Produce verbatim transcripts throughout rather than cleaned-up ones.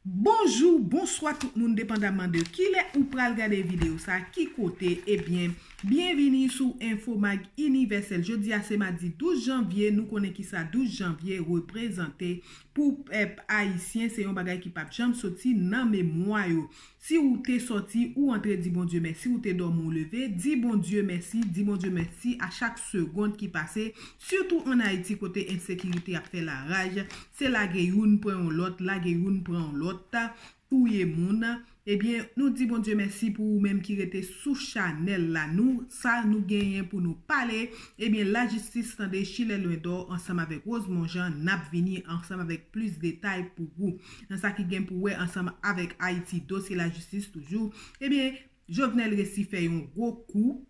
Bonjou, bonswa tout moun, depandaman de kilè ou pral gade videyo sa, ki kote, ebyen, byenvini sou Infomag Inivèsèl. Jodi a se madi douz janvye, nou konnen kisa douz janvye reprezante pou pèp ayisyen, se yon bagay ki p ap janm soti nan memwa yo. Si ou te sòti, ou antre di Bondye mèsi, ou te dòmi, ou leve, di Bondye mèsi, di Bondye mèsi a chak segonn ki pase, sitou ann Ayiti kote ensekirite ap fè laraj, se lage youn pran yon lòt, lage youn pran yon lòt, touye moun. Ebyen, nou di Bondye mèsi pou ou menm ki rete sou chanèl la. Nou, sa nou genyen pou nou pale. Ebyen, lajistis tande Chilè Lwendò ansanm avèk Rosemond Jean, n ap vini ansanm avèk plis detay pou ou. Nan sa ki gen pou wè ansanm avèk Ayiti, dosye lajistis toujou. Ebyen, Jovenel resi fè yon gwo kou.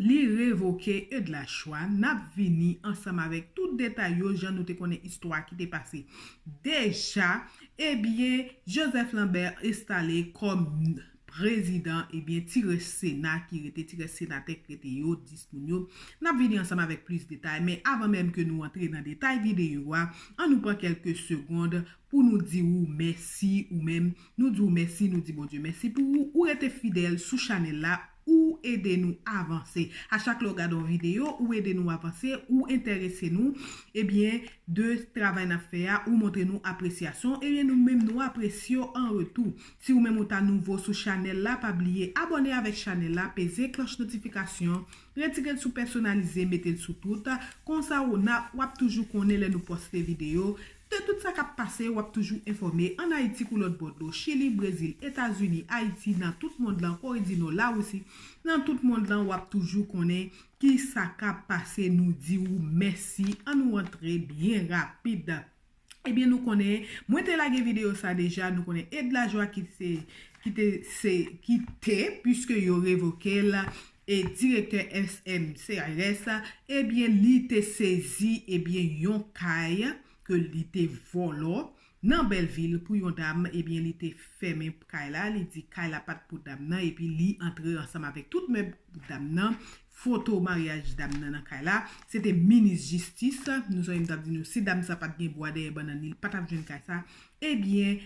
Li revoke Edlachoua. N ap vini ansanm avèk tout detay yo, jan nou te konnen istwa ki te pase deja. Ebyen, Joseph Lambert enstale kòm prezidan, ebyen, ti rès Sena ki rete, ti rès senatè ki rete yo, dis moun yo. N ap vini ansanm avèk plis detay, men avan menm ke nou antre nan detay videyo a, an nou pran kèlke segonn pou nou di ou mèsi ou menm. Nou di ou mèsi, nou di Bondye mèsi pou ou. Ou rete fidèl sou chanèl la, ou ede nou avanse. A chak lè w gade yon videyo, ou ede nou avanse, ou enterese nou, ebyen, de travay n ap fè a, ou montre nou apresyasyon, ebyen, nou menm nou apresye w an retou. Si ou menm ou ta nouvo sou chanèl la, pa bliye abòne avèk chanèl la, peze klòch notifikasyon, retire l sou pèsonalize, mete l sou tout. Konsa, ou na, w ap toujou konnen lè nou poste videyo. De tout sa k ap pase, w ap toujou enfòme ann Ayiti kou lòt bò dlo, Chili, Brezil, Etazini, Ayiti, nan tout mond lan, Kore di Nò, Lawisi, nan tout mond lan, w ap toujou konnen ki sa k ap pase. Nou di ou mèsi, an nou antre byen rapid. Ebyen, nou konnen, mwen te lage videyo sa deja, nou konnen Edlachoua ki se, ki te, se, ki te, piske yo revoke l, e direktè S M C R S, ebyen, li te sezi, ebyen, yon kay ke li te vòlò nan Bèlvil pou yon dam, ebyen, li te fèmen kay la, li di kay la pa t pou dam nan, epi li antre ansanm avèk tout mèb dam nan, foto maryaj dam nan nan kay la. Se te minis jistis, nou sonje m t ap di nou, si dam sa pa t gen bwa dèyè bannann li, li pa t ap jwenn kay sa. Ebyen,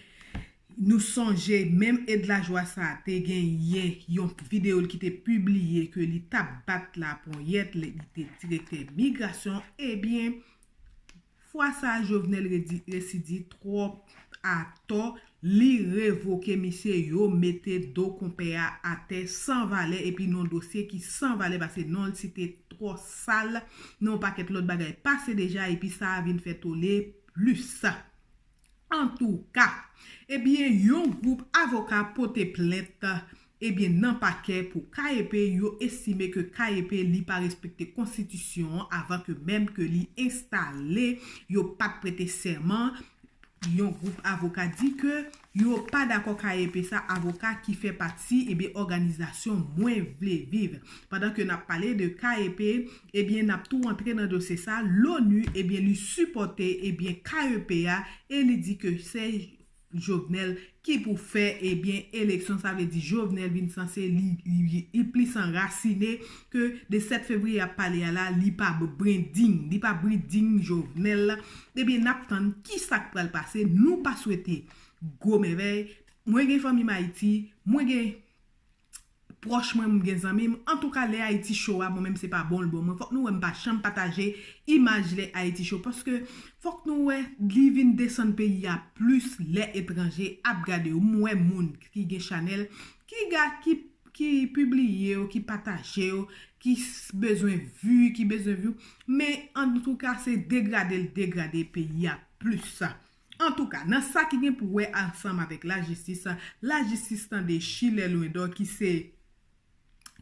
nou sonje, menm Edlachoua sa te genyen yon videyo l ki te pibliye ke li t ap bat laponyèt, li te direktè migrasyon. Ebyen, fwa sa a, Jovenel redi, resi di twòp atò, li revoke misye, yo mete do konpè a atè san valè, epi nan yon dosye ki san valè, paske non l site twò sal, nan yon pakèt lòt bagay pase deja, epi sa a vin fè tole plis. Antouka, ebyen, yon gwoup avoka pote plent, ebyen, nan pakè pou K E P, yo estime ke K E P li pa respekte konstitisyon an avan ke menm ke li enstale, yo pa t prete sèman. Yon gwoup avoka di ke yo pa dakò K E P sa, avoka ki fè pati, ebyen, òganizasyon Mwen Vle Viv. Pandan ke n ap pale de K E P, ebyen, n ap tou antre nan dosye sa, Lonu, ebyen, li sipòte, ebyen, K E P a, e li di ke se Jovenel ki pou fè, ebyen, eleksyon. Sa vle di Jovenel vin sanse li, li, li plis anrasine ke de sèt fevriye ap pale a la, li pa brending, li pa brending Jovenel. Ebyen, n ap tann ki sa k pral pase. Nou pa swete gwo mèvèy. Mwen gen fanmi m Ayiti, mwen gen pwòch mwen, m gen zanmi m. Antouka, lè Ayiti cho a, mwen menm se pa bon l bon mwen. Fòk nou wè m pa janm pataje imaj lè Ayiti cho, paske fòk nou wè li vin desann peyi a plis lè etranje ap gade yo. M wè moun ki gen chanèl, ki ga, ki, ki pibliye yo, ki pataje yo, ki s-, bezwen vi, ki bezwen vi. Men antouka, se degrade l degrade peyi a plis. Antouka, nan sa ki gen pou wè ansanm avèk lajistis, lajistis tande Chilè Lwendò ki se,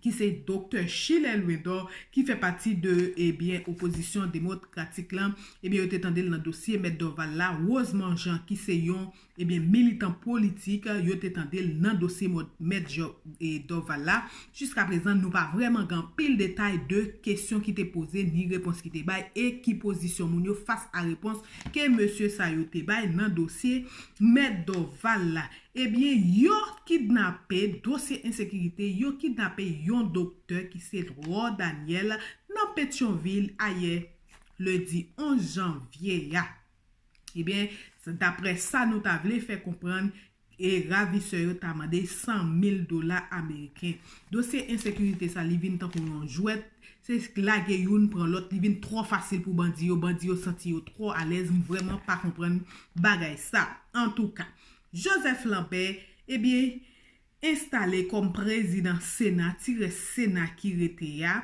ki se doktè Chilè Lwendò ki fè pati de, ebyen, opozisyon demokratik lan. Ebyen, yo te tande l nan dosye Mèt Dorval la. Rosemond Jean ki se yon, ebyen, militan politik, yo te tande l nan dosye Mèt Jo-, e, Dorval la. Jiskaprezan, nou pa vrèman gen anpil detay de kesyon ki te poze ni repons ki te bay e ki pozisyon moun yo fas a repons ke mesye sa yo te bay nan dosye Mèt Dorval la. Ebyen, yo kidnape, dosye ensekirite, yo kidnape yon doktè ki se Rod Daniel nan Petyonvil ayè, ledi onz janvye a. Ebyen, daprè sa nou ta vle fè konprann, e ravisè yo ta mande san mil dola ameriken. Dosye ensekirite sa, li vin tankou yon jwèt, se lage youn pran lòt, li vin twò fasil pou bandi yo, bandi yo santi yo twò alèz, m vrèman pa konprann bagay sa. Antouka, Joseph Lambert, ebyen, enstale kòm prezidan Sena, ti rès Sena ki rete a.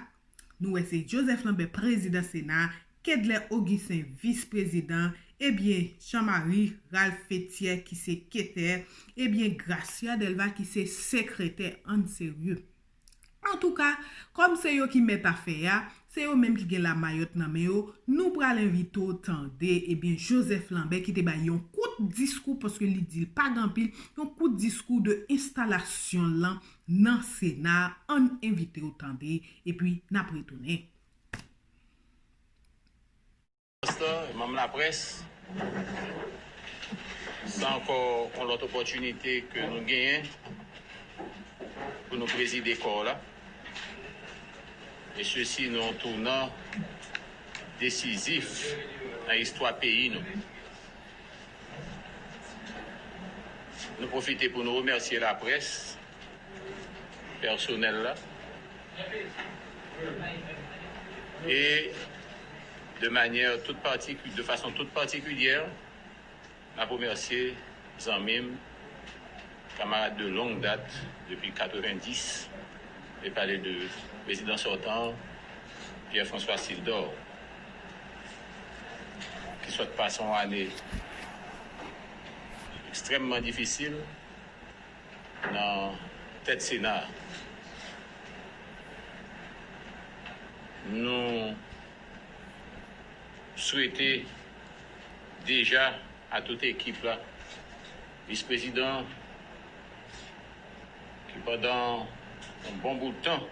Nou wè se Joseph Lambert, prezidan Sena, Kedlè Augustin, vis prezidan, ebyen, Jean Marie Ralph Fétière ki se ketè, ebyen, Gracia Delva ki se sekretè. Ann serye. Antouka, kòm se yo ki mèt afè a, se yo menm ki gen lamayòt nan men yo, nou pral envite w tande, ebyen, Joseph Lambert ki te bay yon kout diskou, paske li di l pa gen anpil, yon kout diskou de enstalasyon l lan nan Sena. Ann envite w tande, epi n ap retounen. Manm laprès, sa ankò yon lòt opòtinite ke nou genyen pou nou prezide kò la, e sesi nan yon tounan desizif nan istwa peyi nou. Nou pwofite pou nou remèsye laprès pèsonèl la e de manyè tout patikil, de fason tout patikilyè, m ap remèsye zanmi m, kamarad de longue date, depi katrevendis, e pale de prezidan sòtan, Pierre François Sildor, ki sot pase yon ane ekstrèmman difisil nan tèt Sena a. Nou swete deja a tout ekip la, vis prezidan ki pandan yon bon bout tan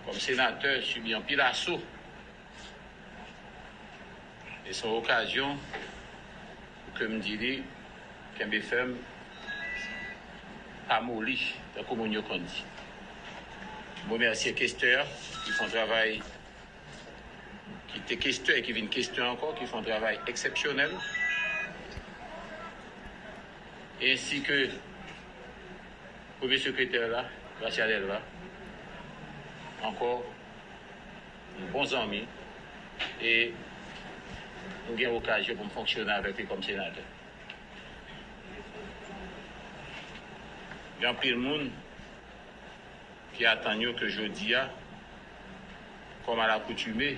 kòm senatè sibi anpil aso, e se yon okazyon pou ke m di li kenbe fèm, pa moli, tankou moun yo konn di. M remèsye kestè ki fè yon travay, ki te kestè e ki vin kestè ankò, ki fè yon travay eksepsyonèl, ensi ke premye sekretè la, Gracia Delva, ankò yon bon zanmi, e m gen okazyon pou m fonksyone avèk li kòm senatè. Gen anpil moun ki atann yo ke jodi a, kòm alakoutime,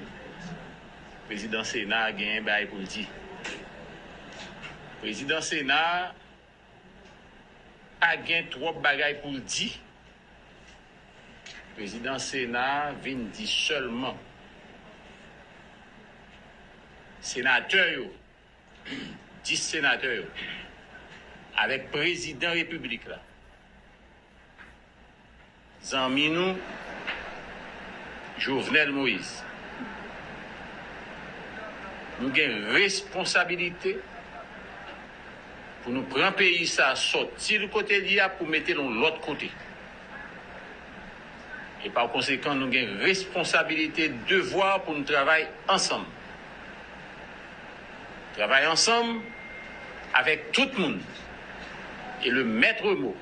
prezidan Sena a genyen bagay pou l di. Prezidan Sena a pa gen twòp bagay pou l di. Prezidan Sena a vin di sèlman senatè yo, dis senatè yo, avèk prezidan repiblik la, zanmi nou Jovenel Moïse, nou gen responsabilite pou nou pran peyi sa, sòti l kote li a pou mete l yon lòt kote. E pa konsekan, nou gen responsabilite, devwa pou nou travay ansanm. Travay ansanm avèk tout moun. E le maître mot,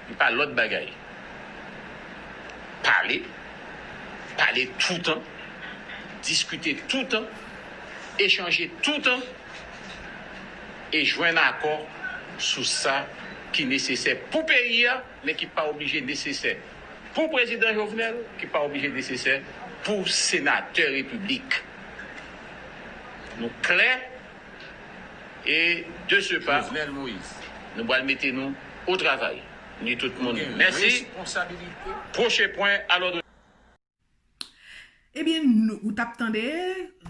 li pa lòt bagay. Pale, pale toutan, diskite toutan, echanje toutan, e jwenn akò sou sa ki nesesè pou peyi a, men ki pa oblije nesesè pou prezidan Jovenel, ki pa oblije nesesè pou senatè repiblik. Nou klè, e de ce pas, Jovenel Moïse, nou pral mete nou o travay. M di tout moun mèsi. Pwochen pwen a lòd. Ebyen, ou t ap tande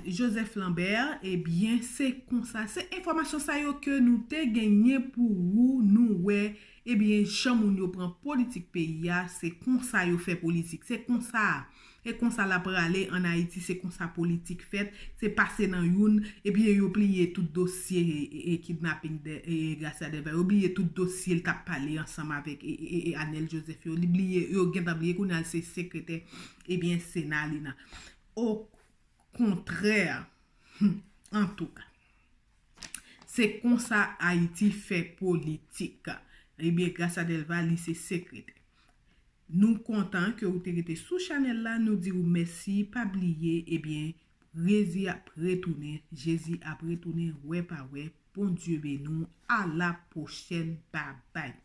Joseph Lambert, ebyen, se konsa. Se enfòmasyon sa yo ke nou te genyen pou ou, nou wè, ebyen, jan moun yo pran politik peyi a, se konsa yo fè politik. Se konsa, e konsa l ap rale ann Ayiti, se konsa politik fèt, se pase nan youn, ebyen, yo bliye tout dosye e, e, e kidnaping de, e, e Gracia Delva, yo bliye tout dosye l t ap pale ansanm avèk e, e, e, e Anel Joseph yo, li bliye, yo gentan bliye kounye a l se sekretè, ebyen, Sena li nan. Okontrè, hmm, antouka. Se konsa Ayiti fè politik. Ebyen, Gracia Delva, li se sekretè. Nou kontan ke ou te rete sou chanèl la, nou di ou mèsi, pa bliye, ebyen, Jezi ap retounen, Jezi ap retounen, wè pa wè, Bondye beni w, a la pwochèn, babay.